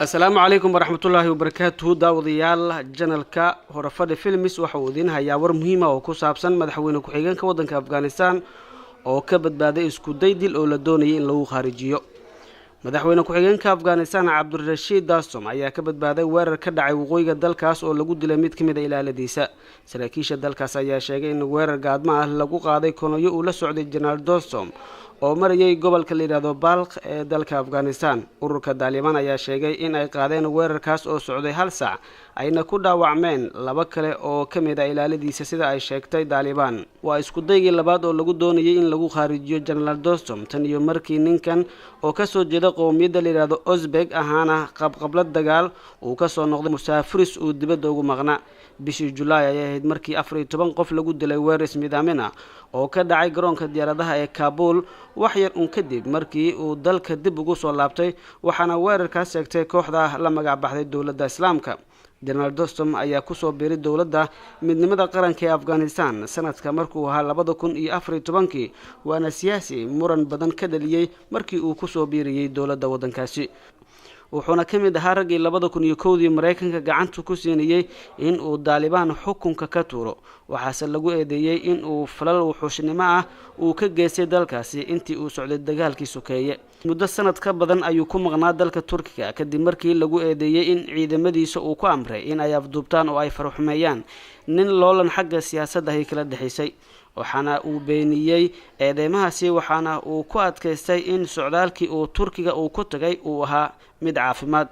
Asalaamu calaykum waraxmatullaahi wabarakaatuhu. Daawadayaal, channelka Horafadhi Films waxa uu idiin hayaa war muhiima oo ku saabsan madaxweyne ku-xigeenka waddanka Afghanistan oo ka badbaaday isku day dil oo la doonayay in lagu khaarijiyo. Madaxweyne ku-xigeenka Afghanistan, Cabdirashiid Dostum, ayaa ka badbaaday weerar ka dhacay waqooyiga dalkaas oo lagu dilay mid ka mid a ilaaladiisa. Saraakiisha dalkaas ayaa sheegay in weerar gaadmo ah lagu qaaday konoyo uu la socday Jenaraal Dostum oo marayay gobolka la yidhaahdo Balkh ee dalka Afghanistan. Ururka Daalibaan ayaa sheegay in ay qaadeen weerarkaas oo socday hal sac, ayna ku dhaawacmeen laba kale oo ka mid a ilaaladiisa, sida ay sheegtay Daalibaan. Waa isku daygii labaad oo lagu doonayay in lagu khaarijiyo Jenaraal Dostum tan iyo markii ninkan oo kasoo jeeda qowmiyadda la yidhaahdo Ozbeg ahaana qabqablad dagaal uu kasoo noqday musaafiris uu dibadda ugu maqnaa. Bishii Julaay ayay ahayd markii 14 qof lagu dilay weerar ismidaamin ah oo ka dhacay garoonka diyaaradaha ee Kaabul, wax yar un kadib markii uu dalka dib ugu soo laabtay, waxaana weerarkaas sheegtay kooxda la magac baxday Dowladda Islaamka. Jenaraal Dostum ayaa kusoo biiray Dowladda Midnimada Qaranka ee Afghanistan sanadka markuu ahaa 2014-kii, waana siyaasi muran badan ka dhaliyey markii uu kusoo biirayey dowladda waddankaasi, wuxuuna ka mid ahaa raggii 2001-dii Maraykanka gacanta ku siinayey in uu Daalibaan xukunka ka tuuro. Waxaase lagu eedeeyey in uu falal wuxuushnimo ah uu ka geystay dalkaasi intii uu socday dagaalkii sokeeye. Muddo sanad ka badan ayuu ku maqnaa dalka Turkiga kadib markii lagu eedeeyey in ciidamadiisa uu ku amray in ay afduubtaan oo ay farxumeeyaan nin loolan xagga siyaasadda ay kala dhexaysay, waxaana uu beeniyey eedeymahaasi, waxaana uu ku adkaystay in socdaalkii uu Turkiga uu ku tagay uu ahaa mid caafimaad.